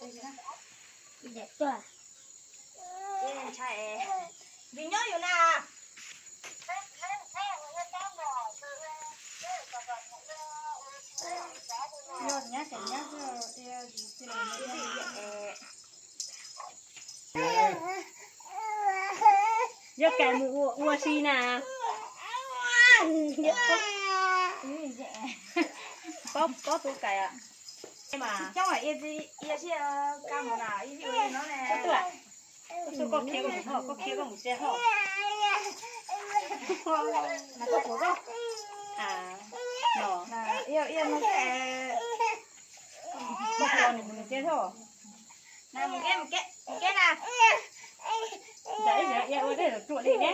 Vim nyob yus na. Yog kais mus ua ua si na. Pob tub kais. Coob, ib ua no ne. Koj tuaj, koj tuaj, koj khiav koj mus hov, koj khiav koj mus tsev hov. Koj puas koj? Koj mus tsev hov. Mus kev, mus kev na. Ntawm ib yam ua dej los ruam li ne.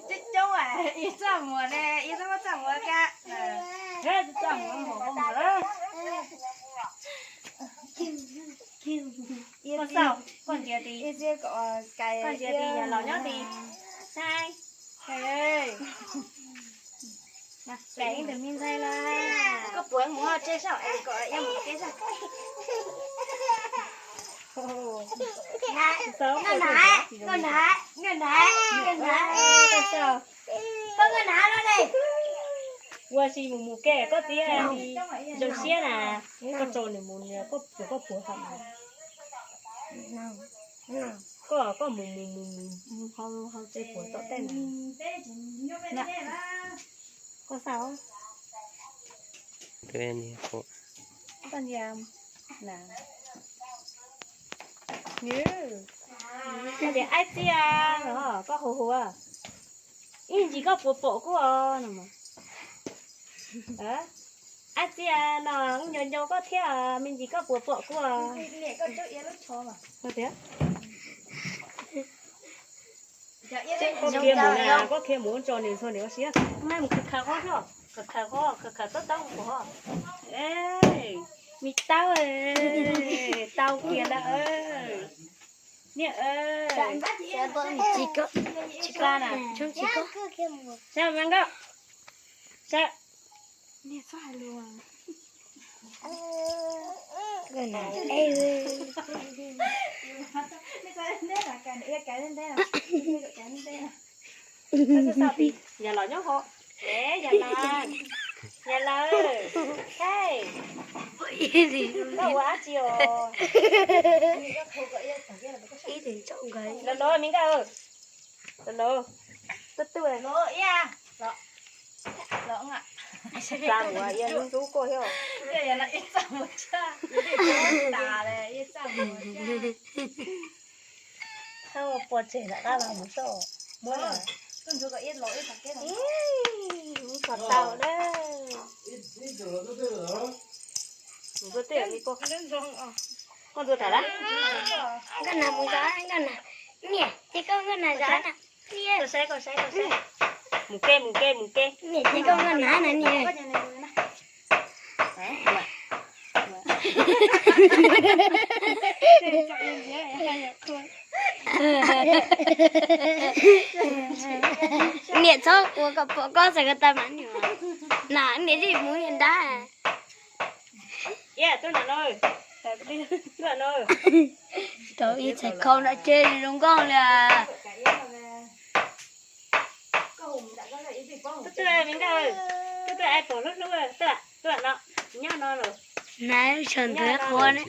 Coob coob, ib txoj muag ne, ib txoj muag ka. Txoj muag mus mus. Koj xauj, koj ntsia ti, koj ntsia ti yog los nyob ti. Saib. Koj puas mus tsev saib, es kom mus tsev saib. Nkauj Nab, Nkauj Nab, Nkauj Nab, Nkauj Nab, Nkauj Nab no ne. Ua si mus mus kev, koj txiv zoo siab na. Koj tso nws mus, koj puas, koj puas hov na. Koj, koj mus mus mus mus hauv tsev puas tom tej na. Koj xauj. Koj ntsia na. Koj tias aib txiv no, koj hu hu. Ib ntsis koj puas pom kuv no. Aib txiv no, kuv nco nco koj thiab, me ntsis koj puas pom kuv. Koj tias, koj khiav mus na, koj khiav mus tso nws txhua nws ua siab. Maj mus khawv khawv qhov, khawv khawv qhov, khawv khawv taub taub qhov. Me taub, tau kiag lawm. Niam, tsis koj, tsis koj na. Saib me nkauj, saib. Yog los nyob hauv. Yog los, yog los. Hej, koj ua dab tsi os? Los los me nkauj, los los. Twb twb los, los, los. Txaj muag, ib ntxub koj thiab. Txaj muag, pua tseg nram qab los mus soj. Muab, mus kom tau na. Mus koj twb yog li koj. Koj ntxuav tas lawm. Nkauj Nab mus zov, Nkauj Nab. Niam, ces koj Nkauj Nab zov na. Koj saib, koj saib, koj saib. Mus ke, mus ke, mus ke. Niam, ces koj Nkauj Nab na niam. Niam txhob ua kom pom koj txhais ko taw mas niam. Na niam tij mus niam nrab. Tau ib txhais khau nram tsev zoo nkauj li. Twb twb me nkauj, twb twb ai pom hlub hlub, tuaj tuaj no, nyob no los. Na, tshav ntawd qhuav ne.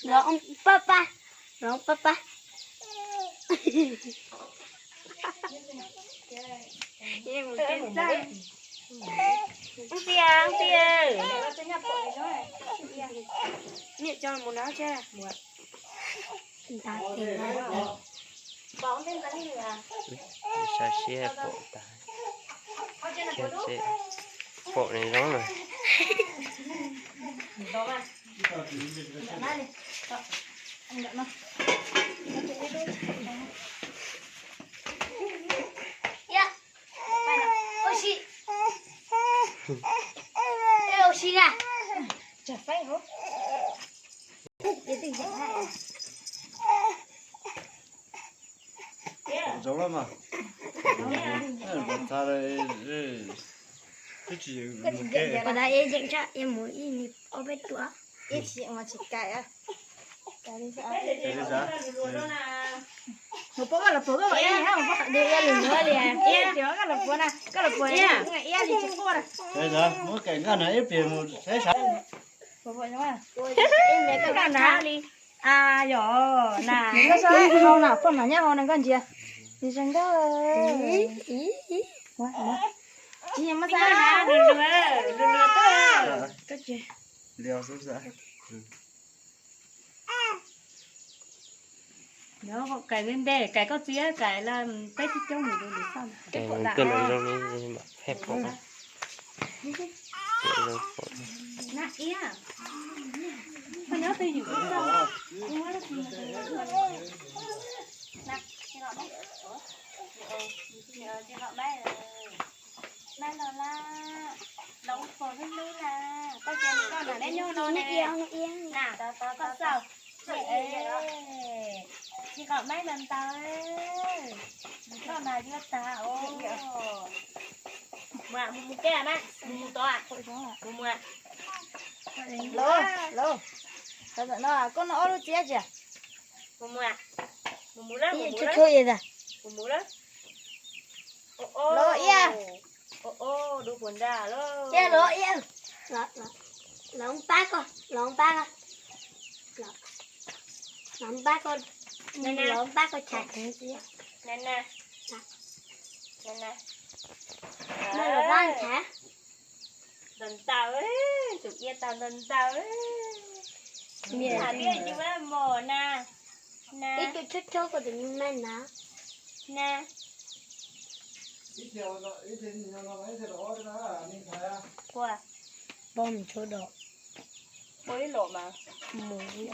Los pab pab, los pab pab. Ntxia, ntxia. Niam tso mus no tse. Saib seb pom tas, pom nws zoo lawm. Ua si, ua si na. Zoo lawm mas. Txha twb tsis mus ke. Ua da ib yeem tshaj ib mus ib ni ob peb tuam. Ib tsis ua tsis kaim. Mus puab koj los puag koj ua ib, mus puab qhov twg ua li ua li, ib tsis koj los puag na, koj los puag ib li tsis quaj na. Muab kaim nkoj na ib pliag mus saib sav. Koj na li, a yom na, koj hau na, poj mas nyob hau na koj ntsia. Zoo nkauj. Tsis yog muab xav na, lus lus, lus lus tuaj. Kaim npe npe, kaim koj txiv, kaim peb tib coob mus rau lwm xaj. Koj los zoo li phem pom. Na iab, koj nyob twj ywm koj txaj. Tsis qhov maib, maib los laj, los ua pog hlub hlub na. Koj cia koj na, neb nyob no ne. Na, koj xauj. Tsis qhov maib ntau ntau, koj mas yuav tag os. Mus, mus mus kej mas, mus mus tod, mus mus. Los, los, koj noj ob lub txiab tsis? Mus mus, mus mus lawm, mus mus lawm, mus mus lawm. Los ib, los ib, los pab koj, los pab koj, los pab koj, los pab koj tshais txiab. Los pab tshais. Ntaus ntaus, tus ia tau ntaus ntaus. Tham tias yus mos na, na. Ib tug tshub tshub koj tus me maib na. Na. Ua pom mus tshuav dom. Ua ib los mas. Mus ib